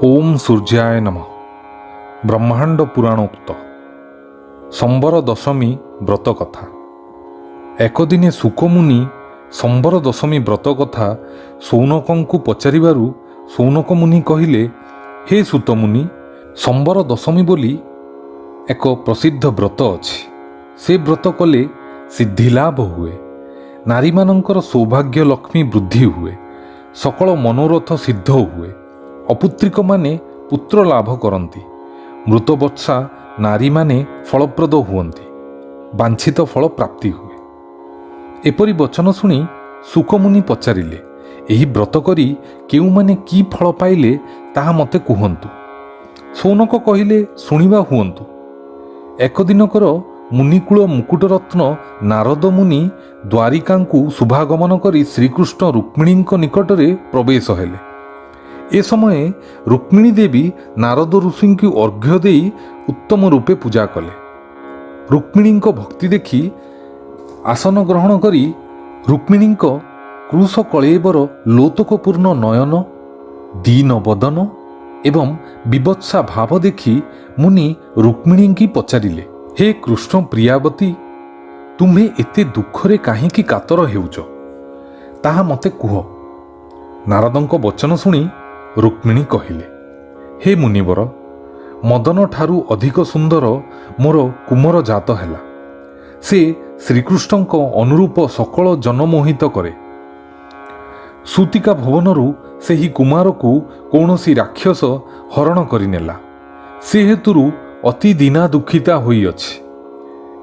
ଓମ୍ ସୂର୍ଯ୍ୟାୟ ନମଃ। ବ୍ରହ୍ମାଣ୍ଡ ପୁରାଣୋକ୍ତ ସମ୍ବର ଦଶମୀ ବ୍ରତ କଥା। ଏକଦିନେ ଶୁକମୁନି ସମ୍ବର ଦଶମୀ ବ୍ରତ କଥା ଶୌନକଙ୍କୁ ପଚାରିବାରୁ ଶୌନକ ମୁନି କହିଲେ, ହେ ସୁତମୁନି, ସମ୍ବର ଦଶମୀ ବୋଲି ଏକ ପ୍ରସିଦ୍ଧ ବ୍ରତ ଅଛି। ସେ ବ୍ରତ କଲେ ସିଦ୍ଧିଲାଭ ହୁଏ, ନାରୀମାନଙ୍କର ସୌଭାଗ୍ୟ ଲକ୍ଷ୍ମୀ ବୃଦ୍ଧି ହୁଏ, ସକଳ ମନୋରଥ ସିଦ୍ଧ ହୁଏ, ଅପୁତ୍ରିକମାନେ ପୁତ୍ର ଲାଭ କରନ୍ତି, ମୃତବତ୍ସା ନାରୀମାନେ ଫଳପ୍ରଦ ହୁଅନ୍ତି, ବାଞ୍ଛିତ ଫଳ ପ୍ରାପ୍ତି ହୁଏ। ଏପରି ବଚନ ଶୁଣି ଶୁକମୁନି ପଚାରିଲେ, ଏହି ବ୍ରତ କରି କେଉଁମାନେ କି ଫଳ ପାଇଲେ ତାହା ମୋତେ କୁହନ୍ତୁ। ଶୌନକ କହିଲେ, ଶୁଣିବା ହୁଅନ୍ତୁ। ଏକଦିନକର ମୁନିକୂଳ ମୁକୁଟରତ୍ନ ନାରଦ ମୁନି ଦ୍ୱାରିକାଙ୍କୁ ଶୁଭାଗମନ କରି ଶ୍ରୀକୃଷ୍ଣ ରୁକ୍ମିଣୀଙ୍କ ନିକଟରେ ପ୍ରବେଶ ହେଲେ। ଏ ସମୟେ ରୁକ୍ମିଣୀ ଦେବୀ ନାରଦ ଋଷିଙ୍କୁ ଅର୍ଘ୍ୟ ଦେଇ ଉତ୍ତମ ରୂପେ ପୂଜା କଲେ। ରୁକ୍ମିଣୀଙ୍କ ଭକ୍ତି ଦେଖି ଆସନ ଗ୍ରହଣ କରି ରୁକ୍ମିଣୀଙ୍କ କୃଶ କଳେବର ଲୋତକପୂର୍ଣ୍ଣ ନୟନ, ଦୀନ ବଦନ ଏବଂ ବିବତ୍ସା ଭାବ ଦେଖି ମୁନି ରୁକ୍ମିଣୀଙ୍କି ପଚାରିଲେ, ହେ କୃଷ୍ଣ ପ୍ରିୟାବତୀ, ତୁମ୍ଭେ ଏତେ ଦୁଃଖରେ କାହିଁକି କାତର ହେଉଛ, ତାହା ମୋତେ କୁହ। ନାରଦଙ୍କ ବଚନ ଶୁଣି ରୁକ୍ମିଣୀ କହିଲେ, ହେ ମୁନିବର, ମଦନଠାରୁ ଅଧିକ ସୁନ୍ଦର ମୋର କୁମର ଜାତ ହେଲା। ସେ ଶ୍ରୀକୃଷ୍ଣଙ୍କ ଅନୁରୂପ ସକଳ ଜନମୋହିତ କରେ। ସୁତିକା ଭୁବନରୁ ସେହି କୁମାରକୁ କୌଣସି ରାକ୍ଷସ ହରଣ କରିନେଲା। ସେ ହେତୁରୁ ଅତି ଦୀନା ଦୁଃଖିତା ହୋଇଅଛି।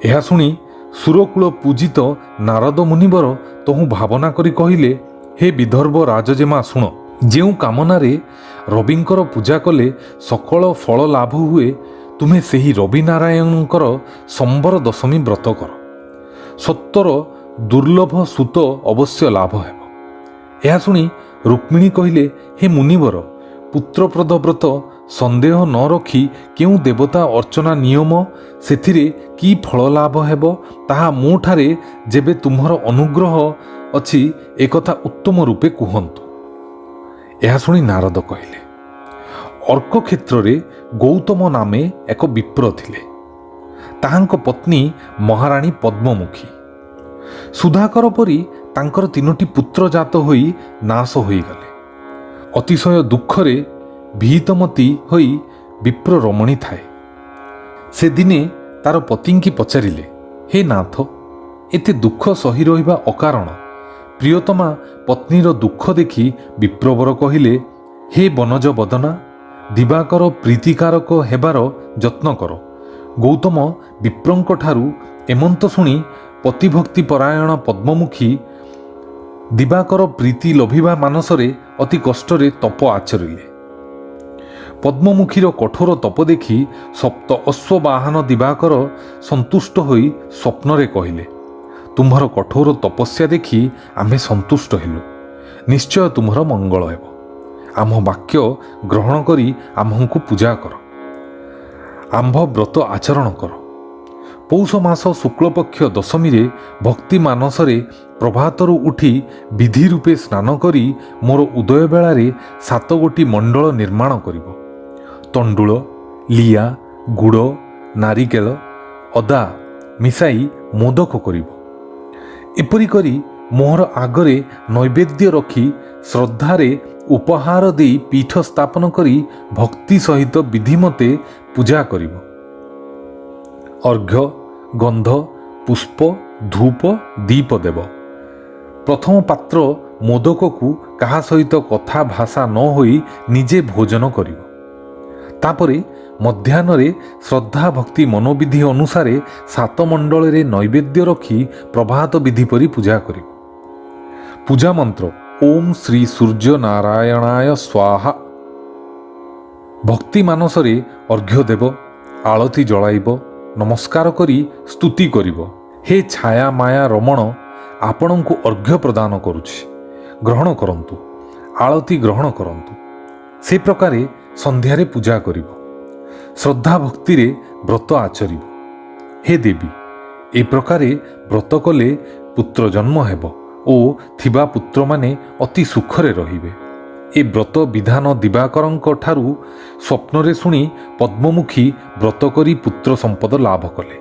ଏହା ଶୁଣି ସୁରକୁଳ ପୂଜିତ ନାରଦ ମୁନିବର ତହୁଁ ଭାବନା କରି କହିଲେ, ହେ ବିଦର୍ଭ ରାଜଜେମା, ଶୁଣ। ଯେଉଁ କାମନାରେ ରବିଙ୍କର ପୂଜା କଲେ ସକଳ ଫଳ ଲାଭ ହୁଏ, ତୁମେ ସେହି ରବିନାରାୟଣଙ୍କର ସମ୍ବର ଦଶମୀ ବ୍ରତ କର। ସତ୍ୱର ଦୁର୍ଲଭ ସୁତ ଅବଶ୍ୟ ଲାଭ ହେବ। ଏହା ଶୁଣି ରୁକ୍ମିଣୀ କହିଲେ, ହେ ମୁନିବର, ପୁତ୍ରପ୍ରଦ ବ୍ରତ ସନ୍ଦେହ ନ ରଖି କେଉଁ ଦେବତା ଅର୍ଚ୍ଚନା ନିୟମ, ସେଥିରେ କି ଫଳ ଲାଭ ହେବ, ତାହା ମୋଠାରେ ଯେବେ ତୁମ୍ଭର ଅନୁଗ୍ରହ ଅଛି, ଏକଥା ଉତ୍ତମ ରୂପେ କୁହନ୍ତୁ। ଏହା ଶୁଣି ନାରଦ କହିଲେ, ଅର୍କକ୍ଷେତ୍ରରେ ଗୌତମ ନାମେ ଏକ ବିପ୍ର ଥିଲେ। ତାହାଙ୍କ ପତ୍ନୀ ମହାରାଣୀ ପଦ୍ମମୁଖୀ। ସୁଧାକର ପରି ତାଙ୍କର 3ଟି ପୁତ୍ର ଜାତ ହୋଇ ନାଶ ହୋଇଗଲେ। ଅତିଶୟ ଦୁଃଖରେ ଭୀତମତୀ ହୋଇ ବିପ୍ର ରମଣୀ ଥାଏ। ସେ ଦିନେ ତାର ପତିଙ୍କି ପଚାରିଲେ, ହେ ନାଥ, ଏତେ ଦୁଃଖ ସହି ରହିବା ଅକାରଣ। ପ୍ରିୟତମା ପତ୍ନୀର ଦୁଃଖ ଦେଖି ବିପ୍ରବର କହିଲେ, ହେ ବନଜ ବଦନା, ଦିବାକର ପ୍ରୀତିକାରକ ହେବାର ଯତ୍ନ କର। ଗୌତମ ବିପ୍ରଙ୍କଠାରୁ ଏମନ୍ତ ଶୁଣି ପତିଭକ୍ତି ପରାୟଣ ପଦ୍ମମୁଖୀ ଦିବାକର ପ୍ରୀତି ଲଭିବା ମାନସରେ ଅତି କଷ୍ଟରେ ତପ ଆଚରିଲେ। ପଦ୍ମମୁଖୀର କଠୋର ତପ ଦେଖି ସପ୍ତ ଅଶ୍ୱବାହନ ଦିବାକର ସନ୍ତୁଷ୍ଟ ହୋଇ ସ୍ୱପ୍ନରେ କହିଲେ, ତୁମ୍ଭର କଠୋର ତପସ୍ୟା ଦେଖି ଆମ୍ଭେ ସନ୍ତୁଷ୍ଟ ହେଲୁ। ନିଶ୍ଚୟ ତୁମ୍ଭର ମଙ୍ଗଳ ହେବ। ଆମ୍ଭ ବାକ୍ୟ ଗ୍ରହଣ କରି ଆମ୍ଭଙ୍କୁ ପୂଜା କର, ଆମ୍ଭ ବ୍ରତ ଆଚରଣ କର। ପୌଷ ମାସ ଶୁକ୍ଳପକ୍ଷ ଦଶମୀରେ ଭକ୍ତି ମାନସରେ ପ୍ରଭାତରୁ ଉଠି ବିଧି ରୂପେ ସ୍ନାନ କରି ମୋର ଉଦୟ ବେଳାରେ 7 ଗୋଟି ମଣ୍ଡଳ ନିର୍ମାଣ କରିବ। ତଣ୍ଡୁଳ, ଲିଆ, ଗୁଡ଼, ନାରିକେଳ, ଅଦା ମିଶାଇ ମୋଦକ କରିବ। ଏପରି କରି ମୋହର ଆଗରେ ନୈବେଦ୍ୟ ରଖି ଶ୍ରଦ୍ଧାରେ ଉପହାର ଦେଇ ପୀଠ ସ୍ଥାପନ କରି ଭକ୍ତି ସହିତ ବିଧିମତେ ପୂଜା କରିବ। ଅର୍ଘ୍ୟ, ଗନ୍ଧ, ପୁଷ୍ପ, ଧୂପ, ଦୀପ ଦେବ। ପ୍ରଥମ ପାତ୍ର ମୋଦକକୁ କାହା ସହିତ କଥା ଭାଷା ନ ହୋଇ ନିଜେ ଭୋଜନ କରିବ। ତାପରେ ମଧ୍ୟାହ୍ନରେ ଶ୍ରଦ୍ଧା ଭକ୍ତି ମନୋବିଧି ଅନୁସାରେ 7 ମଣ୍ଡଳରେ ନୈବେଦ୍ୟ ରଖି ପ୍ରଭାତ ବିଧି ପରି ପୂଜା କରିବ। ପୂଜା ମନ୍ତ୍ର ଓମ୍ ଶ୍ରୀ ସୂର୍ଯ୍ୟ ନାରାୟଣାୟ ସ୍ୱାହା। ଭକ୍ତି ମାନସରେ ଅର୍ଘ୍ୟ ଦେବ, ଆଳତି ଜଳାଇବ, ନମସ୍କାର କରି ସ୍ତୁତି କରିବ। ହେ ଛାୟା ମାୟା ରମଣ, ଆପଣଙ୍କୁ ଅର୍ଘ୍ୟ ପ୍ରଦାନ କରୁଛି, ଗ୍ରହଣ କରନ୍ତୁ, ଆଳତି ଗ୍ରହଣ କରନ୍ତୁ। ସେ ପ୍ରକାରେ ସନ୍ଧ୍ୟାରେ ପୂଜା କରିବ, ଶ୍ରଦ୍ଧା ଭକ୍ତିରେ ବ୍ରତ ଆଚରିବ। ହେ ଦେବୀ, ଏ ପ୍ରକାରେ ବ୍ରତ କଲେ ପୁତ୍ର ଜନ୍ମ ହେବ ଓ ଥିବା ପୁତ୍ରମାନେ ଅତି ସୁଖରେ ରହିବେ। ଏ ବ୍ରତ ବିଧାନ ଦିବାକରଙ୍କ ଠାରୁ ସ୍ୱପ୍ନରେ ଶୁଣି ପଦ୍ମମୁଖୀ ବ୍ରତ କରି ପୁତ୍ର ସମ୍ପଦ ଲାଭ କଲେ।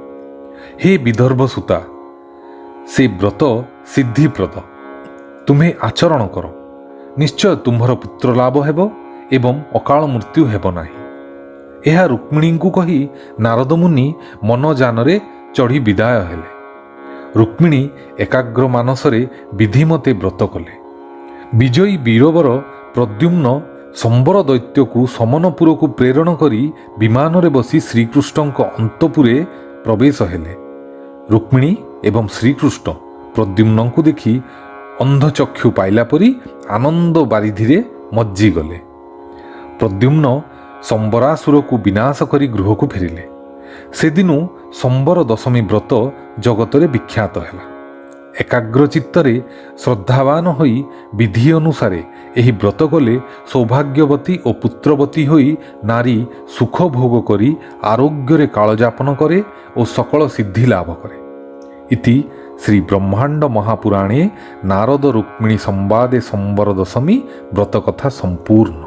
ହେ ବିଦର୍ଭ ସୁତା, ସେ ବ୍ରତ ସିଦ୍ଧିପ୍ରଦ, ତୁମ୍ଭେ ଆଚରଣ କର, ନିଶ୍ଚୟ ତୁମ୍ଭର ପୁତ୍ର ଲାଭ ହେବ ଏବଂ ଅକାଳ ମୃତ୍ୟୁ ହେବ ନାହିଁ। ଏହା ରୁକ୍ମିଣୀଙ୍କୁ କହି ନାରଦ ମୁନି ମନଯାନରେ ଚଢ଼ି ବିଦାୟ ହେଲେ। ରୁକ୍ମିଣୀ ଏକାଗ୍ର ମାନସରେ ବିଧିମତେ ବ୍ରତ କଲେ। ବିଜୟୀ ବୀରବର ପ୍ରଦ୍ୟୁମ୍ନ ସମ୍ବର ଦୈତ୍ୟକୁ ସମନପୁରକୁ ପ୍ରେରଣ କରି ବିମାନରେ ବସି ଶ୍ରୀକୃଷ୍ଣଙ୍କ ଅନ୍ତପୁରେ ପ୍ରବେଶ ହେଲେ। ରୁକ୍ମିଣୀ ଏବଂ ଶ୍ରୀକୃଷ୍ଣ ପ୍ରଦ୍ୟୁମ୍ନଙ୍କୁ ଦେଖି ଅନ୍ଧଚକ୍ଷୁ ପାଇଲା ପରି ଆନନ୍ଦ ବାରିଧିରେ ମଜ୍ଜିଗଲେ। ପ୍ରଦ୍ୟୁମ୍ନ ସମ୍ବରାସୁରକୁ ବିନାଶ କରି ଗୃହକୁ ଫେରିଲେ। ସେଦିନୁ ସମ୍ବର ଦଶମୀ ବ୍ରତ ଜଗତରେ ବିଖ୍ୟାତ ହେଲା। ଏକାଗ୍ର ଚିତ୍ତରେ ଶ୍ରଦ୍ଧାବାନ ହୋଇ ବିଧି ଅନୁସାରେ ଏହି ବ୍ରତ କଲେ ସୌଭାଗ୍ୟବତୀ ଓ ପୁତ୍ରବତୀ ହୋଇ ନାରୀ ସୁଖ ଭୋଗ କରି ଆରୋଗ୍ୟରେ କାଳଯାପନ କରେ ଓ ସକଳ ସିଦ୍ଧି ଲାଭ କରେ। ଇତି ଶ୍ରୀ ବ୍ରହ୍ମାଣ୍ଡ ମହାପୁରାଣେ ନାରଦ ରୁକ୍ମିଣୀ ସମ୍ବାଦେ ସମ୍ବର ଦଶମୀ ବ୍ରତକଥା ସମ୍ପୂର୍ଣ୍ଣ।